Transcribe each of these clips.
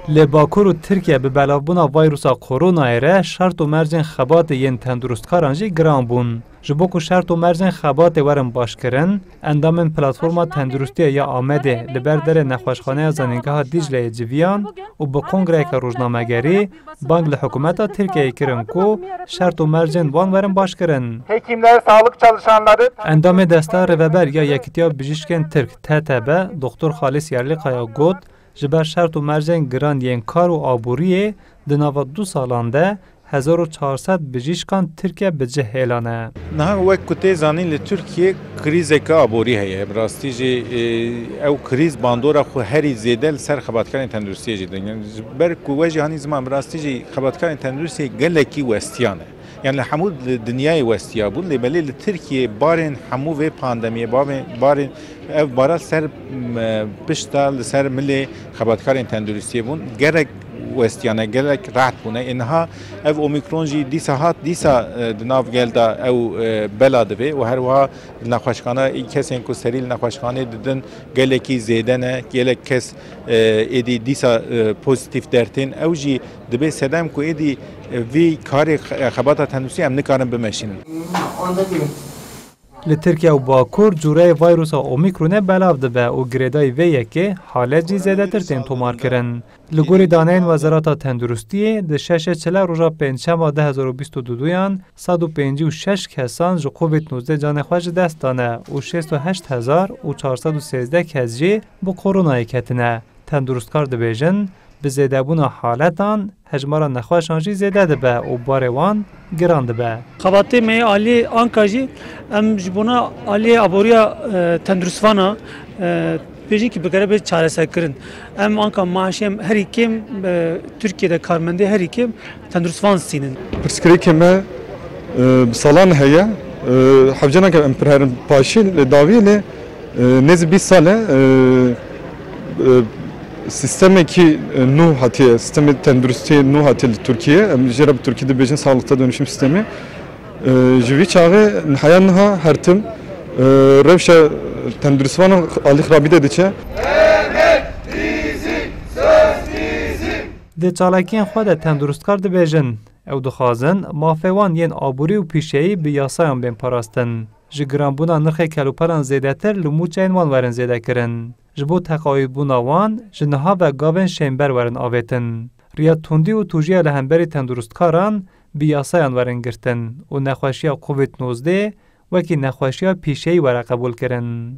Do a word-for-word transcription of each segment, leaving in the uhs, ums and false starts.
Li Bakur û Tirkiye bi belavbûna vayrusa koronayê re şert û mercên xebatê yên tenduristkaran jî giran bûn. Ji bo ku şert û mercên xebatê werin başkirin, endamên Platforma Tenduristiyê ya Amedê li ber derê Nexweşxaneya Zanîngeha Dîcleyê civiyan û bi kongreyeke rojnamegerî bang li hikûmeta Tirkiyeyê kirin ku şert û mercên wan werin başkirin. Hekimler, sağlık çalışanları. Endamê Desta Rêveber ya Yekîtiya Bijîşkên Tirk, T T B, Doktor Xalis Yerlikaya got, ji ber şert û mercên giran yên kar û aboriyê di nava du salan de hezar û çar sed bijîşkan Tirkiye bi cih hêlane. Niha wek ku tê zanîn, li Tirkiye krîzeke aborî heye. Bi rastî jî, e, ew krîz bandora xwe herî zêde li ser xebatkarên tenduristiyê jî didin. Ji ber ku we jî hanî ziman, bi rastî jî xebatkarên tenduristiyê gelekî westiyane. Yani li hemû dinyayê westiya bûn, lê belê li Tirkiye barên hemû vê pandemiyê, barên, barên ev bara ser, m, pişta li ser milê xebatkarên tenduristiyê bûn. Gerek westiyane, gelek rehet bûne. Ê niha ev Omikron jî dîsa hat, dîsa, e, di nav gel de ew, e, bela divê û her wiha li nexweşxana, kesên ku serî li nexweşxanê didin gelekî zêde ne, gelek kes, e, êdî dîsa, e, pozîtîf dertên. Ew jî dibê sedem ku êdî, e, vî karê xe-, xebata tenduristî em nikarin bimeşînin. Li Tirkiye û Bakur cûreyê vayrusa Omîkronê belav dibe û girêdayî vê yekê halet jî zêdetir tên tomarkirin. Li gorî daneyên Wezareta Tenduristiyê, di şeşê çile roja pêncşema du hezar û bîst û duduyan sed û pêncî û şeş kesan ji Covid nozdeh canê xwe ji dest dane û şêst û heşt hezar û çar sed û sêzdeh kes jî bi koronayê ketine. Tendurustkar dibêjin, bi zêdebûna haletan, hejmara nexweşan jî zêde dibe û barê wan giran dibe. Xebatê me yê aliyê anka jî em ji bona aliyê aboriya, e, tendurustvana, e, bêjin ki bikare bê çareserkirin. Em anka maaşê em herî kêm, e, Tirkiye de karmendê herî kêm tenduristvan stînin. Pirsgirêkê me, e, bi salan heye. E, hevcena ke em pirherin paşî li dawî lê, e, nêzî bîst sal e, e, e, sîstemekî, e, nû hatiye, sîstemê tenduristiyê nû hatiye li Tirkiye. Em jê re bi tirkî dibêjin sağlıkta dönüşüm sistemi. E, ji vî çaxê heya niha her tim, e, rewşa tenduristvanan alî xirabî de diçe. Di çalakiyên xwe de tendurustkar dibêjin, ew dixwazin mafê wan yên aborî û pîşeyî bi yasayan bên parastin. Ji giranbûna nirxê kelûpelan zêdetir li mûçeyên wan werin zêdekirin. Ji bo teqawîbûna wan ji niha ve gavên şênber werin avêtin. Riya tundî û tûjiya li hemberî tendurustkaran bi yasayan werin girtin û nexweşiya Covid nozdeh wekî nexweşiya pîşeyî were qebûlkirin.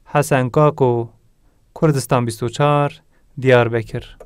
Hesen Kako, Kurdistan bîst û çar, Diyarbekir.